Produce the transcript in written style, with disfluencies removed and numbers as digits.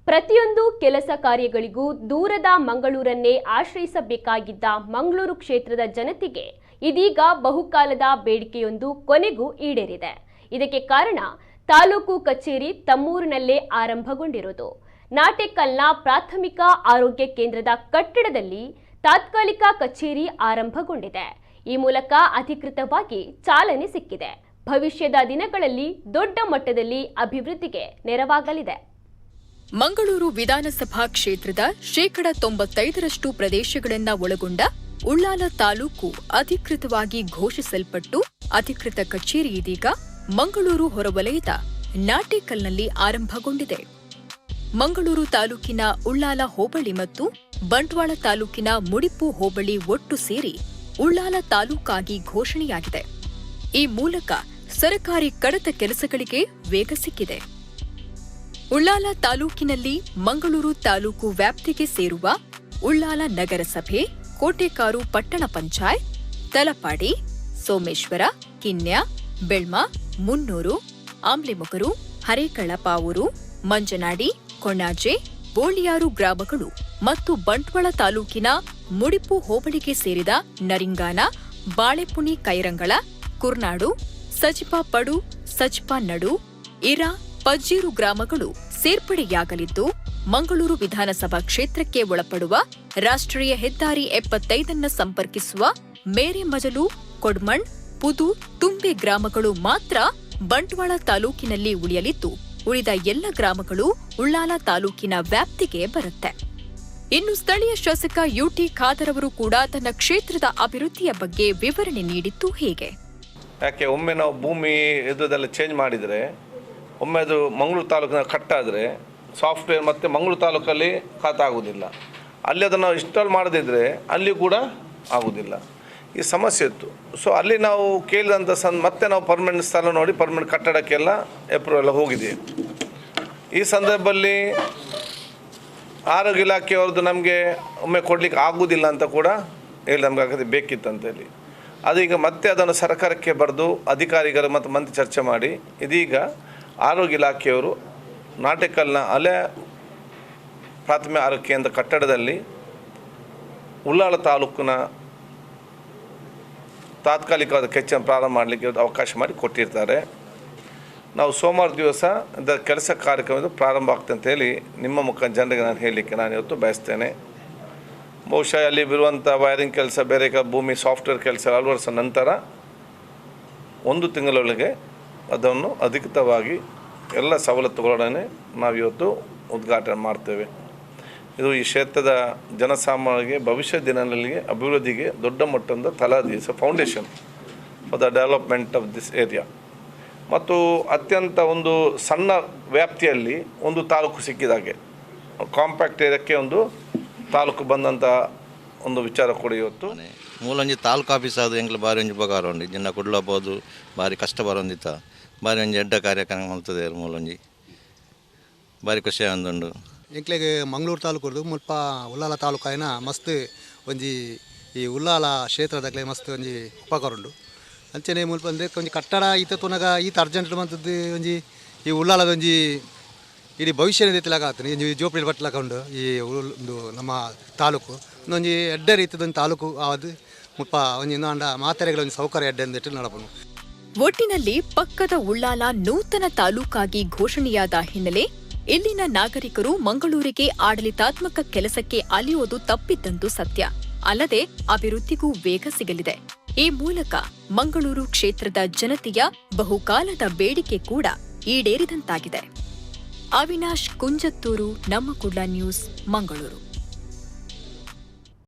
ಪ್ರತಿಯೊಂದು ಕೆಲಸ ಕಾರ್ಯಗಳಿಗೂ ದೂರದ ಮಂಗಳೂರನ್ನೇ ಆಶ್ರಯಿಸಬೇಕಾಗಿದ್ದ ಮಂಗಳೂರು ಕ್ಷೇತ್ರದ ಜನತೆಗೆ ಇದೀಗ ಬಹುಕಾಲದ ಬೇಡಿಕೆಯೊಂದು ಕೊನೆಗೂ ಈಡೇರಿದೆ. ಇದಕ್ಕೆ ಕಾರಣ ತಾಲೂಕು ಕಚೇರಿ ತಮ್ಮೂರಿನಲ್ಲೇ ಆರಂಭಗೊಂಡಿರುವುದು. ನಾಟೆಕಲ್ನ ಪ್ರಾಥಮಿಕ ಆರೋಗ್ಯ ಕೇಂದ್ರದ ಕಟ್ಟಡದಲ್ಲಿ ತಾತ್ಕಾಲಿಕ ಕಚೇರಿ ಆರಂಭಗೊಂಡಿದೆ. ಈ ಮೂಲಕ ಅಧಿಕೃತವಾಗಿ ಚಾಲನೆ ಸಿಕ್ಕಿದೆ. ಭವಿಷ್ಯದ ದಿನಗಳಲ್ಲಿ ದೊಡ್ಡ ಮಟ್ಟದಲ್ಲಿ ಅಭಿವೃದ್ಧಿಗೆ ನೆರವಾಗಲಿದೆ. ಮಂಗಳೂರು ವಿಧಾನಸಭಾ ಕ್ಷೇತ್ರದ 95% ರಷ್ಟು ಪ್ರದೇಶಗಳನ್ನ ಒಳಗೊಂಡ ಉಳ್ಳಾಲ ತಾಲೂಕು ಅಧಿಕೃತವಾಗಿ ಘೋಷಿಸಲ್ಪಟ್ಟು, ಅಧಿಕೃತ ಕಚೇರಿ ಇದೀಗ ಮಂಗಳೂರು ಹೊರವಲಯದ ನಾಟೇಕಲ್ನಲ್ಲಿ ಆರಂಭಗೊಂಡಿದೆ. ಮಂಗಳೂರು ತಾಲೂಕಿನ ಉಳ್ಳಾಲ ಹೋಬಳಿ ಮತ್ತು ಬಂಟ್ವಾಳ ತಾಲೂಕಿನ ಮುಡಿಪು ಹೋಬಳಿ ಒಟ್ಟು ಸೇರಿ ಉಳ್ಳಾಲ ತಾಲೂಕಾಗಿ ಘೋಷಣೆಯಾಗಿದೆ. ಈ ಮೂಲಕ ಸರಕಾರಿ ಕಡತ ಕೆಲಸಗಳಿಗೆ ವೇಗ ಸಿಕ್ಕಿದೆ. ಉಳ್ಳಾಲ ತಾಲೂಕಿನಲ್ಲಿ ಮಂಗಳೂರು ತಾಲೂಕು ವ್ಯಾಪ್ತಿಗೆ ಸೇರುವ ಉಳ್ಳಾಲ ನಗರಸಭೆ, ಕೋಟೆಕಾರು ಪಟ್ಟಣ ಪಂಚಾಯತ್, ತಲಪಾಡಿ, ಸೋಮೇಶ್ವರ, ಕಿನ್ಯ, ಬೆಳ್ಮ, ಮುನ್ನೂರು, ಆಮ್ಲೆಮೊಗರು, ಹರೇಕಳ ಪಾವೂರು, ಮಂಜನಾಡಿ, ಕೊಣಾಜೆ, ಬೋಳಿಯಾರು ಗ್ರಾಮಗಳು ಮತ್ತು ಬಂಟ್ವಾಳ ತಾಲೂಕಿನ ಮುಡಿಪು ಹೋಬಳಿಗೆ ಸೇರಿದ ನರಿಂಗಾನ, ಬಾಳೆಪುಣಿ, ಕೈರಂಗಳ, ಕುರ್ನಾಡು, ಸಜಿಪ ಪಡು, ಸಜ್ಪ ನಡು, ಇರಾ, ಪಜ್ಜೀರು ಗ್ರಾಮಗಳು ಸೇರ್ಪಡೆಯಾಗಲಿದ್ದು, ಮಂಗಳೂರು ವಿಧಾನಸಭಾ ಕ್ಷೇತ್ರಕ್ಕೆ ಒಳಪಡುವ ರಾಷ್ಟ್ರೀಯ ಹೆದ್ದಾರಿ 75ನ್ನ ಸಂಪರ್ಕಿಸುವ ಮೇರೆಮಜಲು, ಕೊಡ್ಮಣ್, ಪುದು, ತುಂಬೆ ಗ್ರಾಮಗಳು ಮಾತ್ರ ಬಂಟ್ವಾಳ ತಾಲೂಕಿನಲ್ಲಿ ಉಳಿಯಲಿದ್ದು, ಉಳಿದ ಎಲ್ಲ ಗ್ರಾಮಗಳು ಉಳ್ಳಾಲ ತಾಲೂಕಿನ ವ್ಯಾಪ್ತಿಗೆ ಬರುತ್ತೆ. ಇನ್ನು ಸ್ಥಳೀಯ ಶಾಸಕ ಯುಟಿ ಖಾದರ್ ಅವರು ಕೂಡ ತನ್ನ ಕ್ಷೇತ್ರದ ಅಭಿವೃದ್ಧಿಯ ಬಗ್ಗೆ ವಿವರಣೆ ನೀಡಿದ್ದು ಹೀಗೆ. ಯಾಕೆ, ಒಮ್ಮೆ ನಾವು ಭೂಮಿ ಇದ್ದದೆಲ್ಲ ಚೇಂಜ್ ಮಾಡಿದರೆ, ಒಮ್ಮೆ ಅದು ಮಂಗಳೂರು ತಾಲೂಕಿನ ಕಟ್ಟಾದರೆ, ಸಾಫ್ಟ್ವೇರ್ ಮತ್ತು ಮಂಗಳೂರು ತಾಲೂಕಲ್ಲಿ ಖಾತಾ ಆಗೋದಿಲ್ಲ. ಅಲ್ಲಿ ಅದನ್ನು ನಾವು ಇನ್ಸ್ಟಾಲ್ ಮಾಡದಿದ್ದರೆ ಅಲ್ಲಿ ಕೂಡ ಆಗೋದಿಲ್ಲ. ಈ ಸಮಸ್ಯೆ ಇತ್ತು. ಸೊ ಅಲ್ಲಿ ನಾವು ಕೇಳಿದಂಥ ಮತ್ತೆ ನಾವು ಪರ್ಮನೆಂಟ್ ಸ್ಥಳ ನೋಡಿ, ಪರ್ಮನೆಂಟ್ ಕಟ್ಟಡಕ್ಕೆಲ್ಲ ಅಪ್ರೂವಲ್ ಎಲ್ಲ ಹೋಗಿದೆ. ಈ ಸಂದರ್ಭದಲ್ಲಿ ಆರೋಗ್ಯ ಇಲಾಖೆಯವ್ರದ್ದು ನಮಗೆ ಒಮ್ಮೆ ಕೊಡಲಿಕ್ಕೆ ಆಗುವುದಿಲ್ಲ ಅಂತ ಕೂಡ ಹೇಳಿ, ನಮ್ಗೆ ಆಗದೆ ಬೇಕಿತ್ತು ಅಂತೇಳಿ. ಅದೀಗ ಮತ್ತೆ ಅದನ್ನು ಸರ್ಕಾರಕ್ಕೆ ಬರೆದು, ಅಧಿಕಾರಿಗಳು ಮತ್ತು ಮಂತ್ರಿ ಚರ್ಚೆ ಮಾಡಿ, ಇದೀಗ ಆರೋಗ್ಯ ಇಲಾಖೆಯವರು ನಾಟೆಕಲ್ನ ಹಳೆ ಪ್ರಾಥಮಿಕ ಆರೋಗ್ಯ ಕೇಂದ್ರ ಕಟ್ಟಡದಲ್ಲಿ ಉಳ್ಳಾಲ ತಾಲೂಕಿನ ತಾತ್ಕಾಲಿಕವಾದ ಕಚೇರಿಯನ್ನು ಪ್ರಾರಂಭ ಮಾಡಲಿಕ್ಕೆ ಅವಕಾಶ ಮಾಡಿ ಕೊಟ್ಟಿರ್ತಾರೆ. ನಾವು ಸೋಮವಾರ ದಿವಸ ಕೆಲಸ ಕಾರ್ಯಕ್ರಮದ ಪ್ರಾರಂಭ ಆಗ್ತದೆ ಅಂತ ಹೇಳಿ ನಿಮ್ಮ ಮುಖಾಂತರ ಜನರಿಗೆ ನಾನು ಹೇಳಲಿಕ್ಕೆ ನಾನು ಇವತ್ತು ಬಯಸ್ತೇನೆ. ಬಹುಶಃ ಅಲ್ಲಿ ಬರುವಂಥ ವೈರಿಂಗ್ ಕೆಲಸ, ಬೇರೆ ಭೂಮಿ ಸಾಫ್ಟ್ವೇರ್ ಕೆಲಸ ಅಳವಡಿಸಿದ ನಂತರ ಒಂದು ತಿಂಗಳೊಳಗೆ ಅದನ್ನು ಅಧಿಕೃತವಾಗಿ ಎಲ್ಲ ಸವಲತ್ತುಗಳೊಡನೆ ನಾವಿವತ್ತು ಉದ್ಘಾಟನೆ ಮಾಡ್ತೇವೆ. ಇದು ಈ ಕ್ಷೇತ್ರದ ಜನಸಾಮಾನ್ಯರಿಗೆ ಭವಿಷ್ಯ ದಿನಗಳಲ್ಲಿ ಅಭಿವೃದ್ಧಿಗೆ ದೊಡ್ಡ ಮಟ್ಟದ ತಳಹದಿ, foundation for the development of this area. ಮತ್ತು ಅತ್ಯಂತ ಒಂದು ಸಣ್ಣ ವ್ಯಾಪ್ತಿಯಲ್ಲಿ ಒಂದು ತಾಲೂಕು ಸಿಕ್ಕಿದಾಗೆ, ಕಾಂಪ್ಯಾಕ್ಟ್ ಏರಿಯಾಕ್ಕೆ ಒಂದು ತಾಲೂಕು ಬಂದಂಥ ಒಂದು ವಿಚಾರ ಕೂಡ ಇವತ್ತು. ಮೂಲೊಂಜಿ ತಾಲೂಕು ಆಫೀಸ್ ಆದ್ ಎಂಕ್ಲ ಬಾರಿ ಒಂಜಿ ಉಪಕಾರ ಉಂಡು. ಜಿನ್ನ ಕುಡ್ಲ ಪೋದು ಬಾರಿ ಕಷ್ಟ ಬರೊಂದಿತ್ತ. ಬಾರಿ ಒಂಜಿ ಎಡ್ಡೆ ಕಾರ್ಯಕ್ರಮ ಮಲ್ತುದೆರ್. ಮೂಲೊಂಜಿ ಬಾರಿ ಖುಷಿ ಆವೊಂದುಂಡು. ಎಂಕ್ಲೆಗ್ ಮಂಗಳೂರು ತಾಲೂಕುರ್ದು ಮುಲ್ಪ ಉಳ್ಳಾಲ ತಾಲೂಕು ಆಯಿನ ಮಸ್ತ್ ಒಂಜಿ ಈ ಉಳ್ಳಾಲ ಕ್ಷೇತ್ರದಕ್ಲೆ ಮಸ್ತ್ ಒಂಜಿ ಉಪಕಾರ ಉಂಡು. ಅಂಚನೆ ಮುಲ್ಪ ಅಂದ್ರೆ ಒಂಜಿ ಕಟ್ಟಡ ಈತ ತೂನಗ ಈತ ಅರ್ಜೆಂಟ್ ಮಂತದ್ದು ಒಂಜಿ ಈ ಉಳ್ಳಾಲದ ಒಂಜಿ ಇಡೀ ಭವಿಷ್ಯ ರೀತಿಲಾಗ ಆತುಂಡು. ಒಂಜಿ ಜೋಪಡಿ ಬಟ್ಲಕ ಉಂಡು. ಈ ಉಂದು ನಮ್ಮ ತಾಲೂಕು ಒಂಜಿ ಎಡ್ಡೆ ರೀತಿದ ಒಂಜಿ ತಾಲೂಕು ಆದ್ ಮುಲ್ಪ ಒಂಜಿ ಇಂದು ಆಂಡ ಮಾತೆರೆಗ್ಲ ಒಂಜಿ ಸೌಕರ್ಯ ಎಡ್ಡೆ ಅಂದಿಟ್ಟು ನಡಪುಂಡು. ಒಟ್ಟಿನಲ್ಲಿ ಪಕ್ಕದ ಉಳ್ಳಾಲ ನೂತನ ತಾಲೂಕಾಗಿ ಘೋಷಣೆಯಾದ ಹಿನ್ನೆಲೆ ಇಲ್ಲಿನ ನಾಗರಿಕರು ಮಂಗಳೂರಿಗೆ ಆಡಳಿತಾತ್ಮಕ ಕೆಲಸಕ್ಕೆ ಅಲೆಯೋದು ತಪ್ಪಿದ್ದಂತೂ ಸತ್ಯ. ಅಲ್ಲದೆ ಅಭಿವೃದ್ಧಿಗೂ ವೇಗ ಸಿಗಲಿದೆ. ಈ ಮೂಲಕ ಮಂಗಳೂರು ಕ್ಷೇತ್ರದ ಜನತೆಯ ಬಹುಕಾಲದ ಬೇಡಿಕೆ ಕೂಡ ಈಡೇರಿದಂತಾಗಿದೆ. ಅವಿನಾಶ್ ಕುಂಜತ್ತೂರು, ನಮ್ಮ ಕುಡ್ಲ ನ್ಯೂಸ್, ಮಂಗಳೂರು.